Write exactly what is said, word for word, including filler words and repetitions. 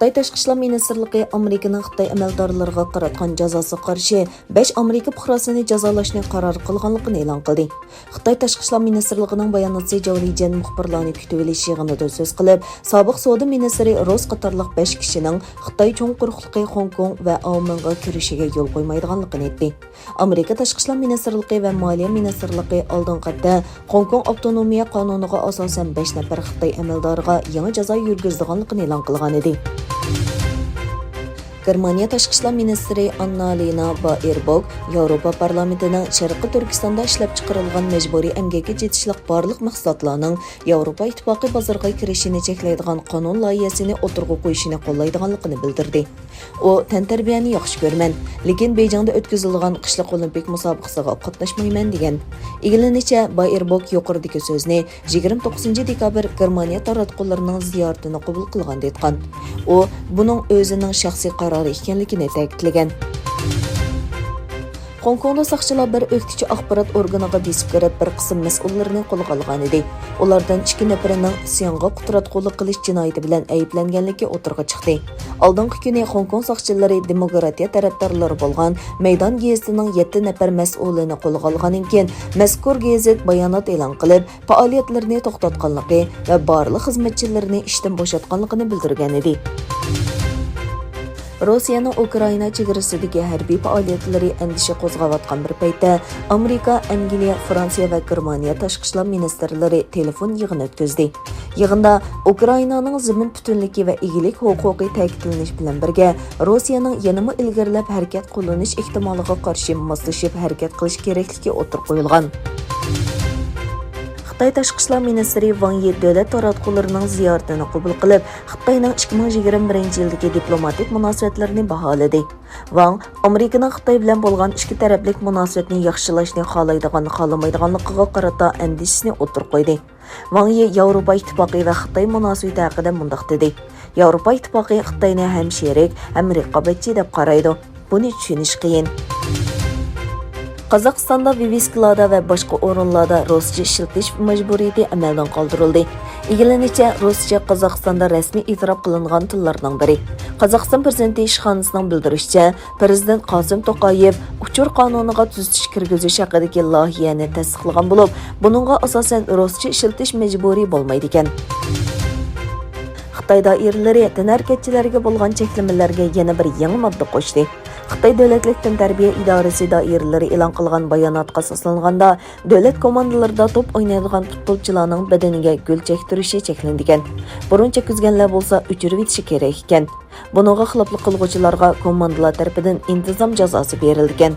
خىتاي تاشقى ئىشلار مىنىستىرلىقى ئامېرىكىنىڭ خىتاي ئەمەلدارلىرىغا قاراتقان جازاسىغا قارشى بەش ئامېرىكا پۇقراسىنى جازالاشنى قارار قىلغانلىقىنى ئېلان قىلدى. خىتاي تاشقى ئىشلار مىنىستىرلىقىنىڭ باياناتچىسى جاۋ لىجيەن مۇخبىرلارنى كۈتۈۋېلىش يىغىنىدا سۆز قىلىپ، سابىق سودا مىنىستىرى روس قاتارلىق بەش كىشىنىڭ خىتاي چوڭ قۇرۇقلۇقى خوڭكوڭ ۋە ئاۋمېنغا كىرىشىگە يول قويمايدىغانلىقىنى ئېيتتى. ئامېرىكا تاشقى ئىشلار مىنىستىرلىقى ۋە مالىيە مىنىستىرلىقى ئالدىنقى ھەپتە خوڭكوڭ ئاپتونومىيە قانۇنىغا ئاساسەن بەش نەپەر خىتاي ئەمەلدارىغا يېڭى جازا يۈرگۈزىدىغانلىقىنى ئېلان قىلغانىدى. گېرمانىيە تاشقى ئىشلار مىنىستىرى ئاننالېنا بائېربوك ياۋروپا پارلامېنتىنىڭ شەرقىي تۈركىستاندا ئىشلەپچىقىرىلغان مەجبۇرىي ئەمگەككە چېتىشلىق بارلىق مەھسۇلاتلارنىڭ ياۋروپا ئىتتىپاقى بازىرىغا كىرىشىنى چەكلەيدىغان قانۇن لايىھەسىنى ئوتتۇرىغا قويۇشىنى قوللايدىغانلىقىنى بىلدۈردى. ئۇ، تەنتەربىيەنى ياخشى كۆرىمەن، لېكىن بېيجىڭدا ئۆتكۈزۈلىدىغان قىشلىق ئولىمپىك مۇسابىقىسىغا قاتناشمايمەن، دېگەن. ئىگىلىنىشىچە، بائېربوك يۇقىرىدىكى سۆزنى يىگىرمە توققۇزىنچى دېكابىر گېرمانىيە تاراتقۇلىرىنىڭ زىيارىتىنى قوبۇل قىلغاندا ئېيتقان. ئۇ بۇنىڭ ئۆزىنىڭ شەخسىي قارارى ئىكەنلىكىنى تەكىتلىگەن. خوڭكوڭدا ساقچىلار بىر ئۆكتىچى ئاخبارات ئورگىنىغا بېسىپ كىرىپ، بىر قىسىم مەسئۇللىرىنى قولغا ئالغانىدى. ئۇلاردىن ئىككى نەپىرىنىڭ سياڭغا قۇتراتقۇلۇق قىلىش جىنايىتى بىلەن ئەيىبلەنگەنلىكى ئوتتۇرىغا چىقتى. ئالدىنقى كۈنى خوڭكوڭ ساقچىلىرى دېموكراتىيە تەرەپدارلىرى بولغان مەيدان گېزىتىنىڭ يەتتە نەپەر مەسئۇلىنى قولغا ئالغاندىن كېيىن، مەزكۇر گېزىت بايانات ئېلان قىلىپ، پائالىيەتلىرىنى توختاتقانلىقى ۋە بارلىق خىزمەتچىلىرىنى ئىشتىن بوشاتقانلىقىنى بىلدۈرگەنىدى. روسىيەنىڭ ئۇكرائىنا چېگرىسىدىكى ھەربىي پائالىيەتلىرى ئەندىشە قوزغاۋاتقان بىر پەيتتە، ئامېرىكا، ئەنگلىيە، فرانسىيە ۋە گېرمانىيە تاشقى ئىشلار مىنىستىرلىرى تېلېفون يىغىنى ئۆتكۈزدى. يىغىندا ئۇكرائىنانىڭ زېمىن پۈتۈنلۈكى ۋە ئىگىلىك ھوقۇقى تەكىتلىنىش بىلەن بىرگە، روسىيەنىڭ يەنىمۇ ئىلگىرىلەپ ھەرىكەت قوللىنىش ئېھتىمالىغا قارشى ماسلىشىپ ھەرىكەت قىلىش كېرەكلىكى ئوتتۇرىغا قويۇلغان. خىتاي تاشقى ئىشلار مىنىستىرى ۋاڭ يى دۆلەت تاراتقۇلىرىنىڭ زىيارىتىنى قوبۇل قىلىپ، خىتاينىڭ ئىككى مىڭ يىگىرمە بىرىنچى يىلدىكى دىپلوماتىك مۇناسىۋەتلىرىنى باھالىدى. ۋاڭ ئامېرىكىنىڭ خىتاي بىلەن بولغان ئىككى تەرەپلىك مۇناسىۋەتنى ياخشىلاش نى خالايدىغان، خالىمايدىغانلىقىغا قارىتا ئەندىشىسىنى ئوتتۇرىغا قويدى. ۋاڭ يى ياۋروپا ئىتتىپاقى ۋە خىتاي مۇناسىۋىتى ھەققىدە مۇنداق دېدى: ياۋروپا ئىتتىپاقى خىتاينى ھەم شېرىك، ھەم رىقابەتچى دەپ قارايدۇ. بۇنى چۈشىنىش قىيىن. قازاقىستاندا ۋىۋىسكىلاردا ۋە باشقا ئورۇنلاردا رۇسچە ئىشلىتىش مەجبۇرىيىتى ئەمەلدىن قالدۇرۇلدى. ئىگىلىنىشىچە، رۇسچە قازاقىستاندا رەسمىي ئېتىراپ قىلىنغان تىللارنىڭ بىرى. قازاقىستان پىرېزىدېنتى ئىشخانىسىنىڭ بىلدۈرۈشىچە، پىرېزىدېنت قاسىم توقايېۋ ئۇچۇر قانۇنىغا تۈزىتىش كىرگۈزۈش ھەققىدىكى لايىھەنى تەستىقلىغان بولۇپ، بۇنىڭغا ئاساسەن رۇسچە ئىشلىتىش مەجبۇرىي بولمايدىكەن. خىتاي دائىرىلىرى تەنھەرىكەتچىلەرگە بولغان چەكلىمىلەرگە يەنە بىر يېڭى ماددا قوشتى. خىتاي دۆلەتلىك تەنتەربىيە ئىدارىسى دائىرىلىرى ئېلان قىلغان باياناتقا ئاساسلانغاندا، دۆلەت كوماندىلىرىدا توپ ئوينايدىغان پۇتبولچىلارنىڭ بەدىنىگە گۈل چەكتۈرۈشى چەكلىنىدىكەن. بۇرۇن چەككۈزگەنلەر بولسا ئۆچۈرۈۋېتىشى كېرەك ئىكەن. بۇنىڭغا خىلاپلىق قىلغۇچىلارغا كوماندىلار تەرىپىدىن ئىنتىزام جازاسى بېرىلىدىكەن.